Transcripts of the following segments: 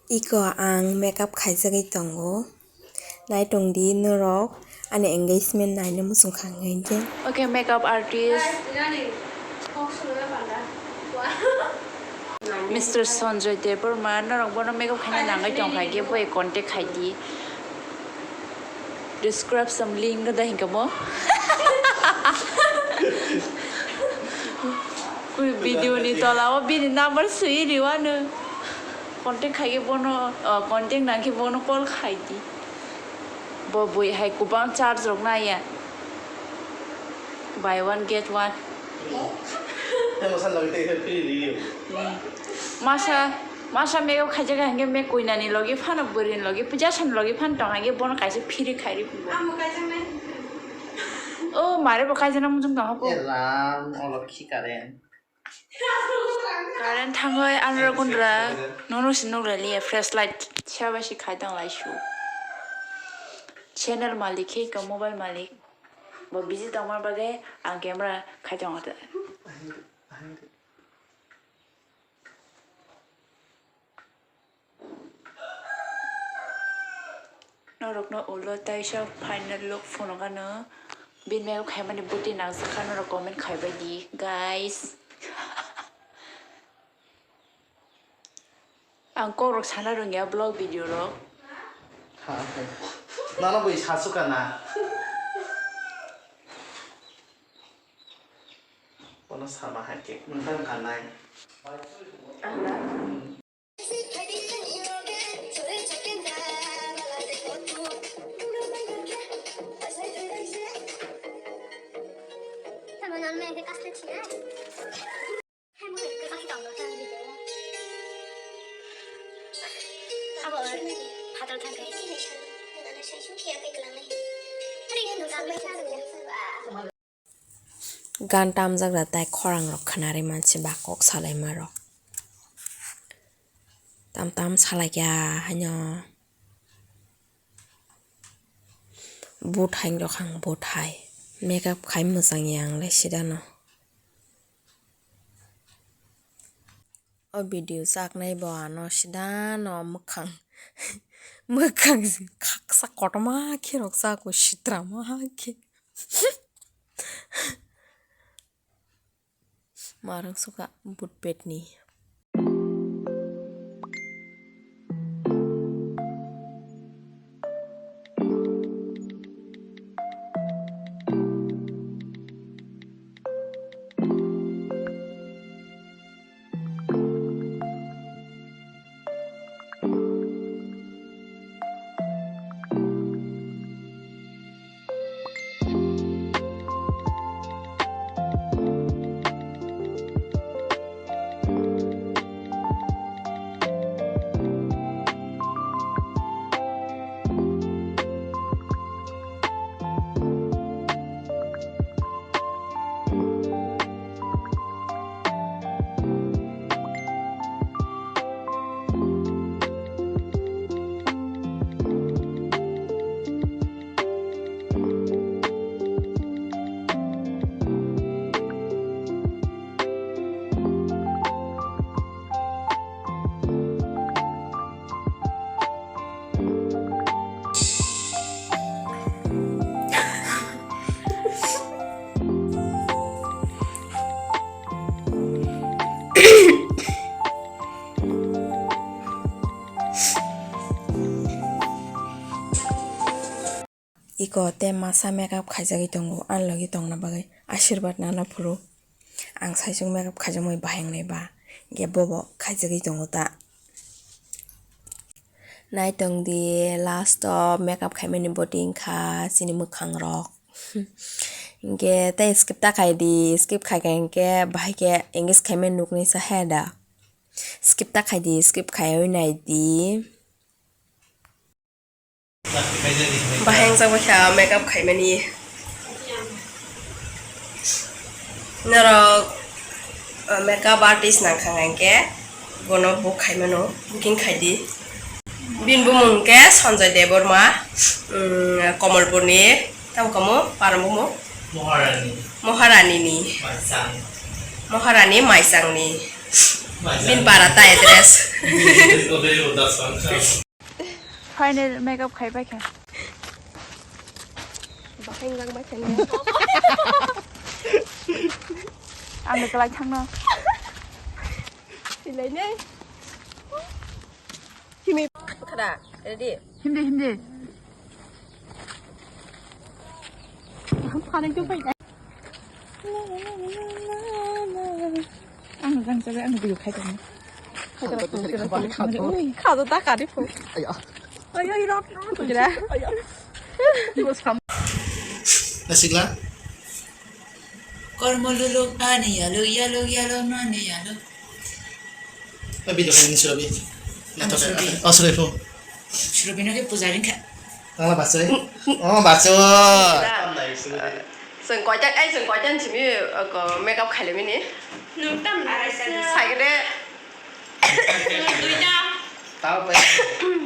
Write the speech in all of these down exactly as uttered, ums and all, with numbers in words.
Iko ang makeup khaijagwi tongo. Nai tongdi norok ani engagement naina muchung kha hwnkhe. Okay, makeup artist. Mister Sanjoy Debbarma, norok bono makeup khaina nangwi tongkha khe, bo contact khaidi. Description link da hinkhe mo. Kui video ni tola o bini number swi riwano. Contact khai bono, oh, contact nang khe bono call khai di. Bo bui hai kubang charge rok naya. Buy one get one. Tei mwsa logi tei khe free review. Masa, masa mego khaijak hangke me koinani logi phano bwrwini logi puja sani logi phano tong hangke bono kaisa free khairi phungo. Amo kaijaknai. O mare bo kaijana mujung tong habo. E ram, olo khi karen. Current thangwi anura gundra nono si nugra liya, flashlight saba si khai tong lai su. Channel malik khe ka mobile malik. Bo busy tongma bagwi ang camera khai tong ata. Norokno ulo taisa final look phunukgano bini makeup khaimani bwtwi nangjakha norok comment khaibai di guys. Ang kokrok sana rwngya vlog video rok. Ha, okay. Nana bui sasuka na. Kono sama hai ke, nang kanai. Gan tamjak da tai khorang rok khwnarwi mansi ba kok salaima rok. Tam tam salai kha haino. But hai rok ang but hai. Makeup khai mwchang ya ang le sidano. O video chaknai bo ano sidano mwkhang mwkhang khaksa kotorma khe rok chako sitrama khe. Marang suka but petni. Iko tei masa makeup khaijagwi tongo, ani logi tongna bagwi asirwad nana phuru. Ang saichung makeup khaijakmani bahai wngnai ba, hinkhe bobo khaijagwi tongo ta. Naitong di, last o makeup khaimani body wngkha chini mwkhang rok. Hinkhe tei skip ta khai di, skip khai kha hinkhe bahai khe engage khaimani nuknwi sa he da. Skip ta khai di, skip khaiwi nai di. Bahai wngjakbaikha makeup khaimani. Norok, uh, makeup artist nangkha hwnkhe bono book khaimano, booking khaidi. Bini bumung hwnkhe Sanjay Debbarma, um, Kamalpurni, tamo kamo, parang bumung? Moharani. Moharani ni. Maisang. Moharani Maisangni. Bin para ta address. Final makeup khai pai kha. Bahai wng lang bai kha. Ang le kwlai thangno. Silai nei. Himi khada, ready? Hindi, hindi. Ang phanang tu pai. Ang gang sabai ang video khai tong. Khai tong. Khado ta kari pho. Ayo. Ayo, irok, irok, tu jira. Ayo. Nasigla. Kormo luluk ani yalo, yalo, yalo, nani yalo. Abi dokan ini Surabi. Ano Surabi? Oh, Surabi po. Surabi no ke pujari kha. Tangla baso. Oh, baso. Chwng koita, ai chwng koita ni simi, uh, ko makeup khaile mini. Nwng tam nai sa. Sai gede. Nwng duita. Tao pe.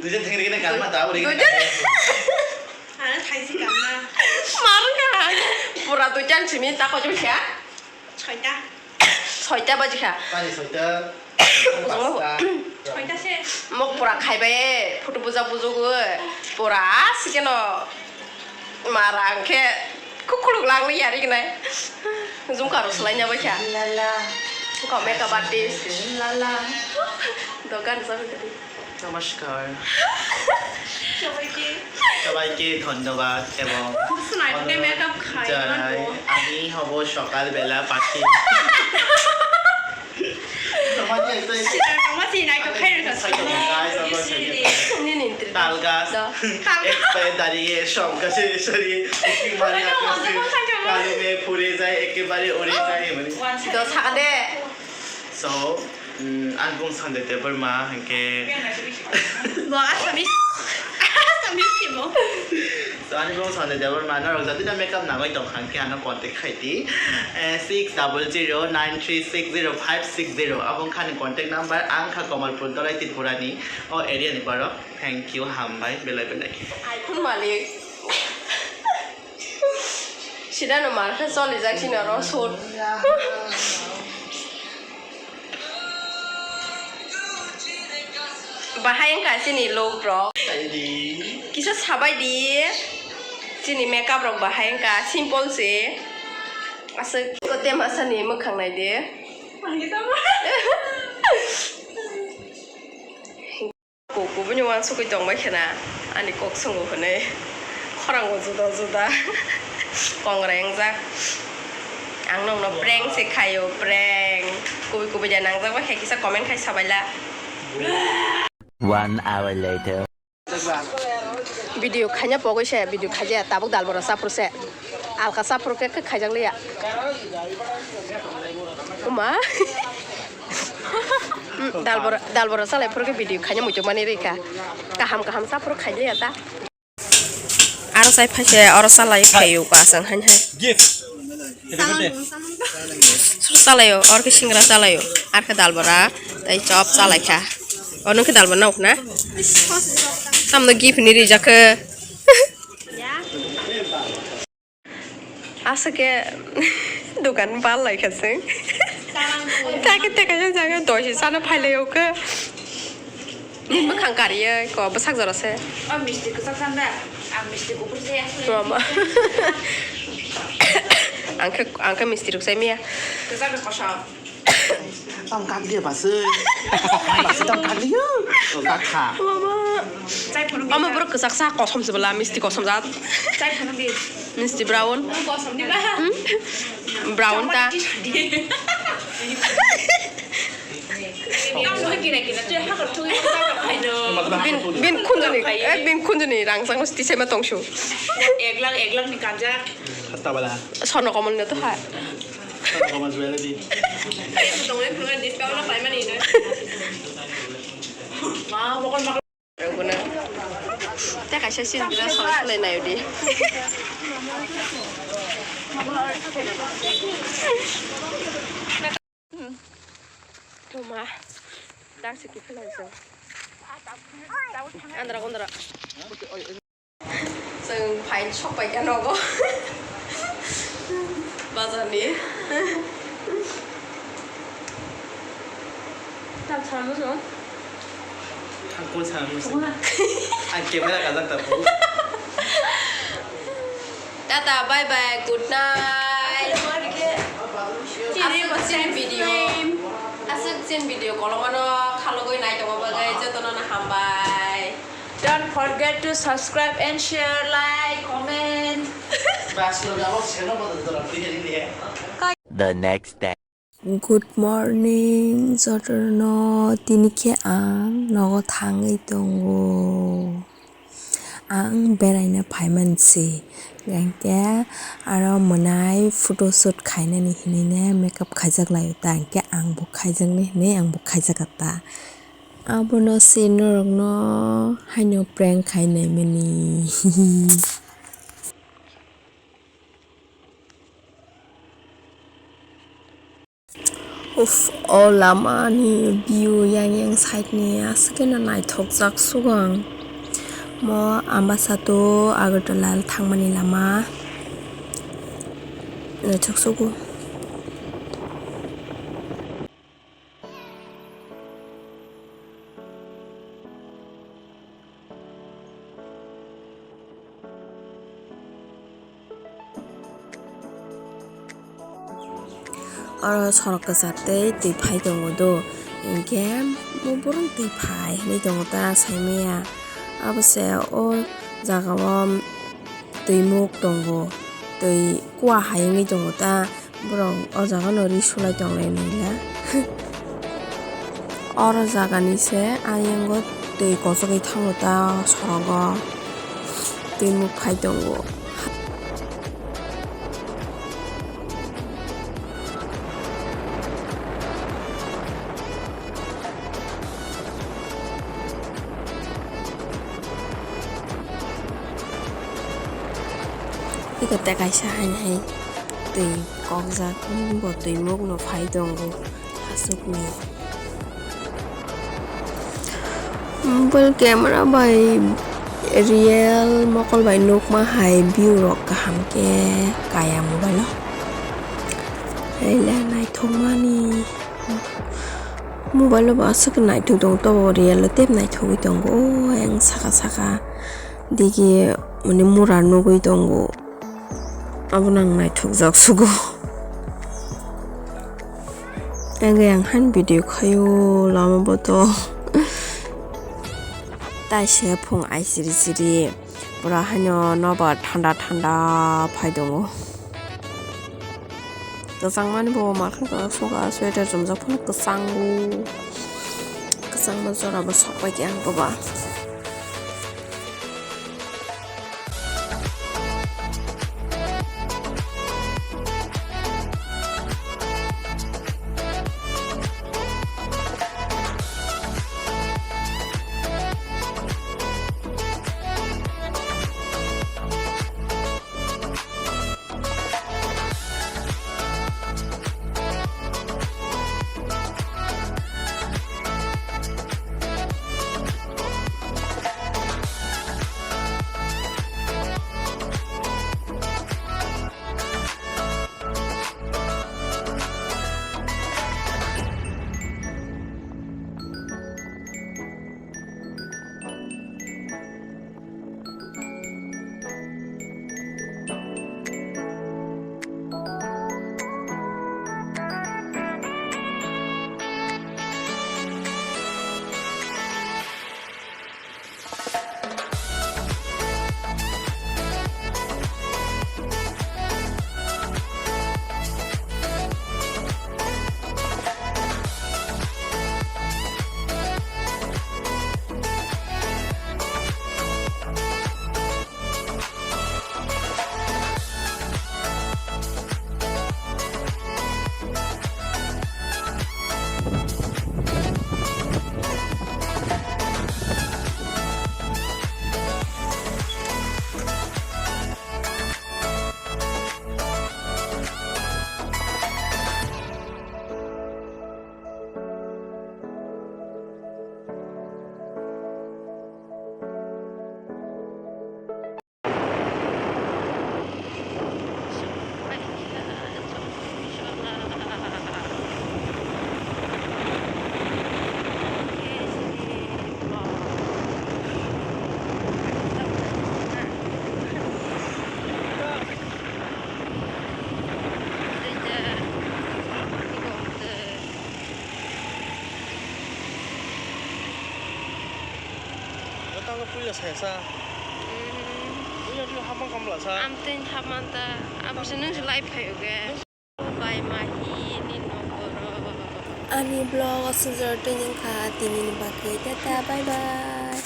Duijon thengri gini kalma tao ri. Duijon. Ano thaisi kalma. Mar kha. Pura duita ni simi ta kochum kha. Soita. Soita baji kha. Tani soita. Ujung no. Pasta. Soita se. Mok pura khaibai, photo bujak bujugwi, pura sikeno mara angkhe kukuluk langli yari gnai. Jumkaro swlaina bai kha. Lala. Ko makeup artist. Lala. Dogan sa. নমস্কার। সবাইকে। সবাইকে ধন্যবাদ এবং স্নাইডারকে অনুরোধ মেকআপ খাই, জানাই, আমি হব সকালবেলা পাখি। তোমাকে একটা সিনার তোমার সিনাইকে খাই রেখেছি। Guys, আমার সাথে তাল গাছ, তাল গাছ। এক পায়ে দাঁড়িয়ে, সব গাছে সরিয়ে, একটি মারি আকাশে, কালো মেঘ ফুরে যায়, একেবারে উড়ে যায়, মানে। তো থাকা দে। So, mm, ang bung Sanjay Debbarma, hingke. Bo Assamese. Assamese ke bo. So, ani bung Sanjay Debbarma, norok jati na makeup nangoi tong kha, hingke ano contact khai di. Eh, six double zero nine three six zero five six zero. Abo wngkha ani contact number, ang kha Kamalpur Dolai Tripura ni, o area ni borok. Thank you, hambai, belai belai. iPhone malik. Sida no mar khe choli jak sini oro sut. Bahai wngkha chini look rok. Kisa sabai di. Chini makeup rok bahai wngkha simple se. Aswk kote masa ni mwkhang nai di. Kok kubuni uansukgwi tongbai khena, ani kok swngo hwnwi. Khorango juda juda. Kongrai wngjak. Ang nokno prank se khaio, prank. Kubui kubui da nangjak bai khe kisa comment khai sabaila. One hour later. Video khaina pogwi se, video khaijaya, tabuk dalbora chaphuru se. Alka chaphuru khe, khe khaijak liya. Uma. Mm, dalbora, dalbora chalai phuru khe video khaina muitu mani rikha. Kaham kaham chaphuru khailiya ta. Aro chai phaise, oro chalai phaio ba chwng hain hai. Gift. Suru chalaio, oro khe singra chalaio. Ar khe dalbora, tei chop chalaikha. O nung khe dalbora nukna? Tamno gift ni rijak khe. Aswk khe dukan bal lai kha chwng. Tei khe tei kaisa jaga dosi chana phai lai o khe. Nini bwkhang kariya ko bwsak jora se. O misti kwchak chan da. Ang misti kuphur se. Mama. Ang khe, ang khe misti rok chai maya. Kwchak rok kosom. Tamo kak dia baswi. Baswi tamo kak dia. O kak kha. Mama. Chai phunuk. Omo borok kwchak sa kosom se bwla misti kosom jat. Chai phunuk di. Misti brown. Kosom di ba. Hmm? Brown ta. Yang no kira kira tu hakor tu yang tak apa itu. Bin, bin khunjuni, eh, bin khunjuni rang sang mesti sema tongsu. Ek lakh, ek lakh ni kanja. Hasta bala. Sono komol na to ha. Sono komol jewelry. Tong ek lakh discount na pai mani na. Ma, bokol ma. Rwgwno. Tei kaisa sini gila soi khwlai naio di. Toma. Dang se kiphilai se. Andra gondra. Chwng phain sok pai kha nogo. Bazar ni. Ang camera kajak ta phuru. Tata, bye bye, good night. Aswk chin video, aswk chin video kolomano khalogwi nai tongma bagwi jotono no hambai. Don't forget to subscribe and share, like, comment. The next day. Good morning, jotono. Tini khe ang nogo thangwi tongo. Ang beraina phaimani se. Hingkhe aro mwnai photoshoot khainani hinwi ne makeup khaijak laio ta. Hingkhe ang bo khaijaknai hinwi ang bo khaijak ta. Abono se norokno haino prank khainai mani. Uff, o lama ni view yang yang side ni aswk no naithok jak sugo ang. Mo Ambassa to Agartala thangmani lama naithok sugo. Oro sorok kwchar tei twi phai tongo do, hinkhe bo borok twi phai hinwi tongo ta saimaya. Abo se o jaga o twi muk tongo, twi kua hai wngwi tongo ta. Borok o jaga no ri sulai tong lai nai la. Oro jaga ni se ayang o twi kochogwi thango ta sorogo, twi muk phai tongo. Iko tei kaisa haini hai twi kokjak, bo twi mukno phai tongo aswkni. Mobile camera bai real mokol bai nukma hai view rok kaham khe kaya mobile o. Haile naithokmani. Mobile o bo aswk naithok tongo, tobo real o tei naithogwi tongo. O ayang saka saka digi mani mura nugwi tongo. Abono ang naithokjak sugo. Age ang han video khaio lama boto. Taise phung ai siri siri. Pura haino nobar thanda thanda phai tongo. Kwchangmani bo makhang kwchak suka, sweater chumjak phano kwchango. Kwchangma jora bo sok pai khe ang koba. Puila saya sa. Puila tu hapang kamla sa. Amtwini hapmanta. Abo se nwng se lai phaio ge. Bai mahi ni nokoro. Ani vlog o sujor twi nang kha tini ni bagwi. Tata, bye bye.